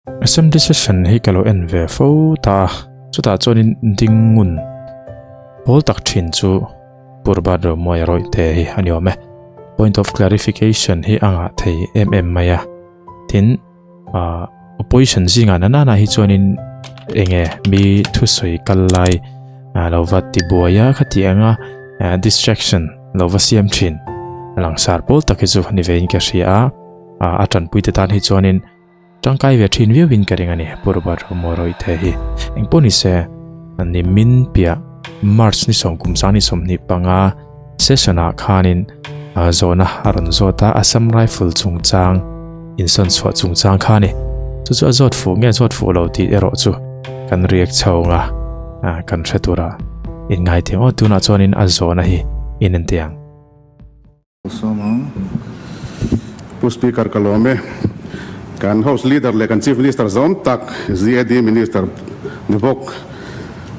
Assembly session hi ka lo en ve fo ta a, chutah chuanin ding ngun pawl tak thin chu Purbat Romuai rawih te hi a ni awm e. Point of clarification hi a ngah thei em em mai a, tin ah opposition zingah na nana hi chuanin enge mi thusawi kal lai ah lo va ti buai a khati anga distraction lo va siam thin langsar pawl tak hi chu ni vein ka hria a, a tanpui te tan hi chuanin Tangkai ve thin viau in ka ring a ni, Pu Robert Romaw te hi. Engpawh ni se, ni min piah March ni sawm kum sang ni 25 session ah khanin zawhna a rawn zawt a, Assam Rifle chungchang insawn chhuah chungchang kha a ni. Chu chu a zawt fuh nge zawt fuh lo tih erawh chu kan riak chho ang a, kan hre tura inngai thei ang. Aw tunah chuanin a zawhna hi in en teh ang. Sawm ang. Pu Speaker ka lawm e. Kan House Leader leh kan Chief Minister zawm tak ZAD Minister ni bawk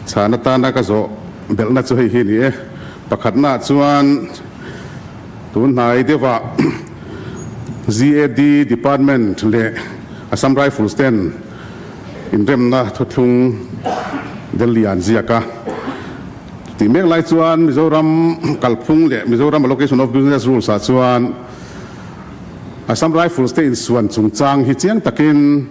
chhan atana ka zawh belhna chu hei hi ni e. Pakhatnaah chuan tun hnai deuhah ZAD Department leh Assam Rifles ten inremna thuthlung Delhi ah an ziak a. Tih mek lai chuan Mizoram kalphung leh Mizoram Allocation of Business Rules ah chuan Assam Rifles te insuan chungchang hi chiang takin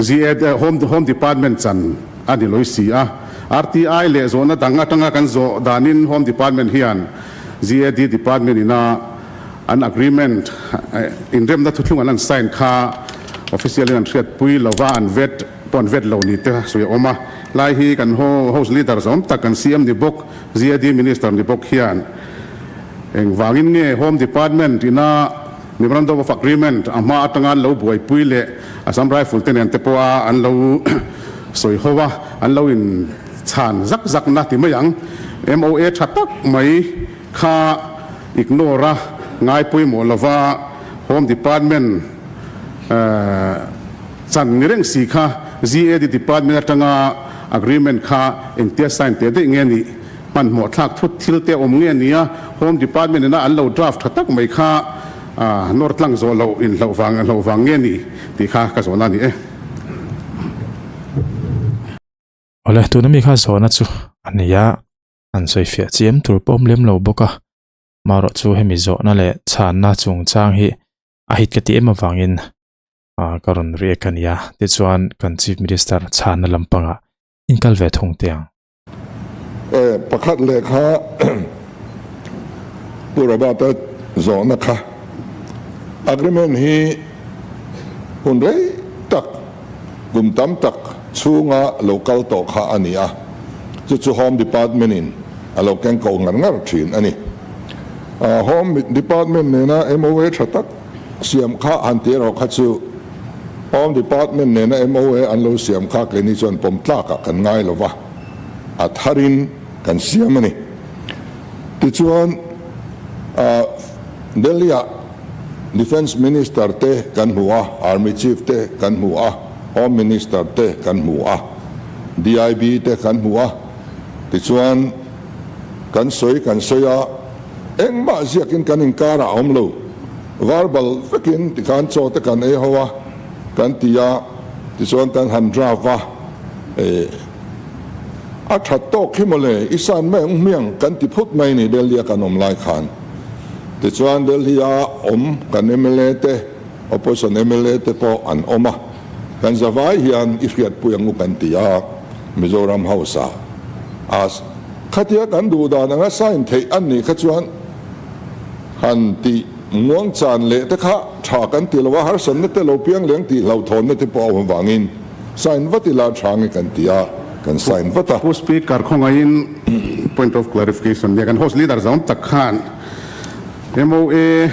ZA Home Home Department chan a ni lawih si a. RTI leh zawhna dang atanga kan zawh danin Home Department hian ZAD Department ina an agreement inremna thuthlung an an sign kha official in an hriatpui lova an vet pawh an vet lo ni te sawi a awm a. Lai hi kan House Leader zawm tak kan CM ni bawk, ZAD Minister ni bawk hian engvangin nge Home Department ina Memorandum of Agreement a hma atanga an lo buaipui leh Assam Rifle te nen te pawha an lo sawi ho a, an lo in chhan zak zak na ti mai ang. MOA tha tak mai kha ignore a ngai pawimawh lova Home Department Chan ni reng si kha GAD department atanga agreement kha engtia sign teh daih nge nih? Hmanhmawh thlak thut thil te awm nge nia? Home department ina an lo draft tha tak mai kha nawr tlang zawh loh in hlauh vang hlauh vang nge nih tih kha ka zawhna a ni e. Awle, tuna mi kha zawhna chu a ni a, an sawifiah chiam tur pawh awm lem lo bawk a, marawh chu hemi zawhna leh chhanna chungchang hi a hit ka ti em avangin ka rawn react a nia tichuan kan chief minister chhanna lampangah in kal ve thung teh ang. E, pakhat lehkha Pu Robert-a zawhna kha agreement hi hun rei tak kum tam tak chhunga lo kal tawh kha a ni a, chu chu Home Department-in a lo keng ko ngar ngar thin a ni. Home Department nena MOA tha tak Siam kha han ti erawh kha chu Home Department nena MOA an lo siam kha keini chuan pawm tlakah kan ngai lo va, a tharin kan siam a ni. Tichuan, Delhi-ah Defence Minister te kan hmu a, Army Chief te kan hmu a, Home Minister te kan hmu a, DIB te kan hmu a, tichuan kan sawi kan sawi a, Engmah ziakin kan inkarah a awm lo. Verbal vekin tikhan chaw te kan ei ho a, kan ti a, tichuan kan han draft a, eh, a that tawk hi mawle, i san mai ang hmiang kan ti phut mai ni Delhi a kan awm lai khan. Tichuan Delhi a awm kan mla te, opposition mla te pawh an awm a, kan zavai hian i hriatpui ang u kan ti a, Mizoram House ah a. Khatia kan duh dan anga sign theih an nih kha chuan han tih muang chan leh te kha tha kan ti lo a, harsatna te lo piang leng tih hlauhthawnna te pawh a awm avangin sign vat ila tha nge kan ti a, kan sign vat a. Pu Speaker, khawngaihin point of clarification nia kan House Leader zawng tak khan MOA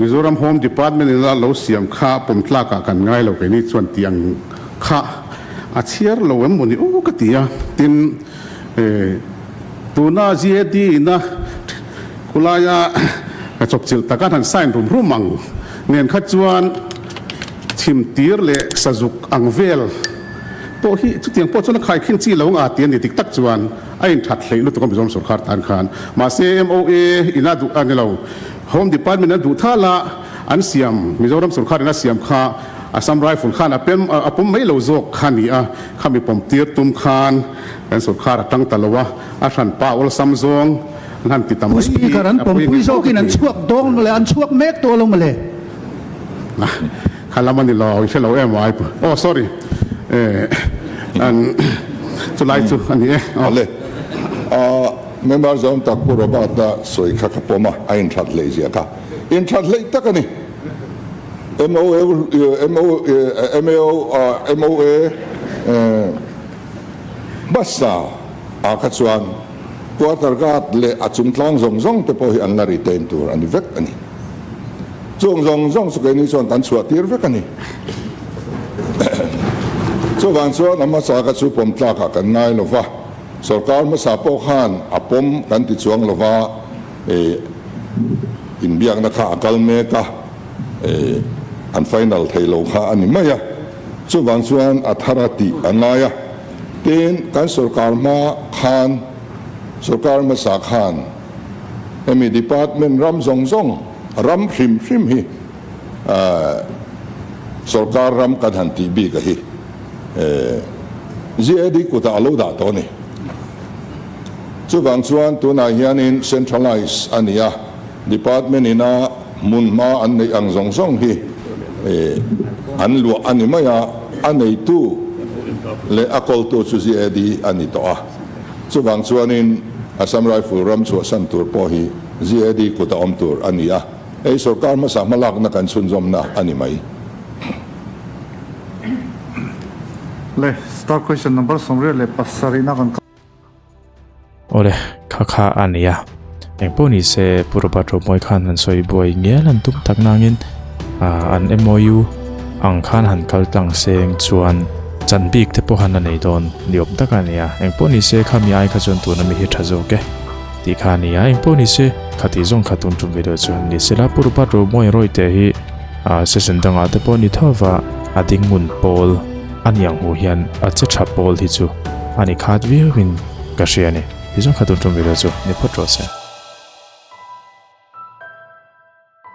Mizoram Home Department ina lo siam kha pawm tlakah kan ngai lo keini chuan tih ang kha a chhiar lo em mawni aw ka ti a, tin Tuna GAD ina khulaia ka chawpchilh taka han sign rum rum ang nen kha chuan chhim tir leh sazuk ang vel pawh hi chutiang pawh chuan a khaikhin chi lo nga ti a ni dik tak chuan a inthat hleih lutuk a Mizoram sorkar tan khan. Mahse MOA ina duh a ni lo Home Department a duh thala an siam Mizoram sorkar ina siam kha. Assam Rifle khan a pem a pawm mai lo zawk kha ni a, khami pawm tir tum khan kan sorkar a tang ta lo a, a hran pa awlsam zawng an han ti ta Pu mai hi Speaker, an a pawi pawmpui ngei bawk zawkin a an ti. chhuak dawng mawle, an chhuak mek tawh lo mawle. Kha lam a ni lo, i hre lo em ai pu. Oh sorry, eh an chulai chu a ni e. Awle, member zawng tak Pu Robert-a sawi kha ka pawm a, a inthat hleih zia kha. Inthat hleih tak a ni. MOA MOA hmasa ah kha chuan quarter guard leh a chungtlang zawng zawng te pawh hi an la retain tur a ni vek a ni. Chung zawng zawng chu keini chuan kan chhuah tir vek a ni. Chuvang chuan a hmasa kha chu pawm tlak ah kan ngai lo va, sorkar hmasa pawh khan a pawm kan ti chuang lo va, Inbiakna kha a kal mek a, an final thei lo kha a ni mai a, chuvang chuan a thar a tih a ngai a. Tin, kan sorkar hma khan, sorkar hmasa khan hemi department ram zawng zawng, ram hrim hrim hi sorkar ram kan han tih bik a hi GAD kutah a lo dah tawh a ni. Chuvang chuan tunah hianin centralise a ni a, department ina hmunhma an neih ang zawng zawng hi an luah a ni mai a, a neitu leh a kawltu chu GAD a ni tawh a. Chuvang chuanin Assam Rifle ram chhuahsan tur pawh hi GAD kut a awm tur a ni a, hei sorkar hmasa hmalakna kan chhunzawmna a ni mai. Le, star question number 87 na kan Awle, kha kha a ni a. Engpawh ni se Pu Robert Romawi khan han sawi buai ngial an tum tak nangin an MOU ang khan han kal tlang seng chuan chan bik te pawh han a nei dawn ni awm tak a ni a. Engpawh ni se kha mi ai kha chuan tuna mi hi tha zawk e tih kha a ni a. Engpawh ni se kha tih zawng kha tun tum video chu han ni se la Pu Robert Romawi rawite hi session dangah te pawh ni tho va a ding ngun pawl A niang hmuh hian a che tha pawl hi chu a ni khat viauin ka hria a ni. Ti zawng kha tun tum video chu ni phawt rawh se.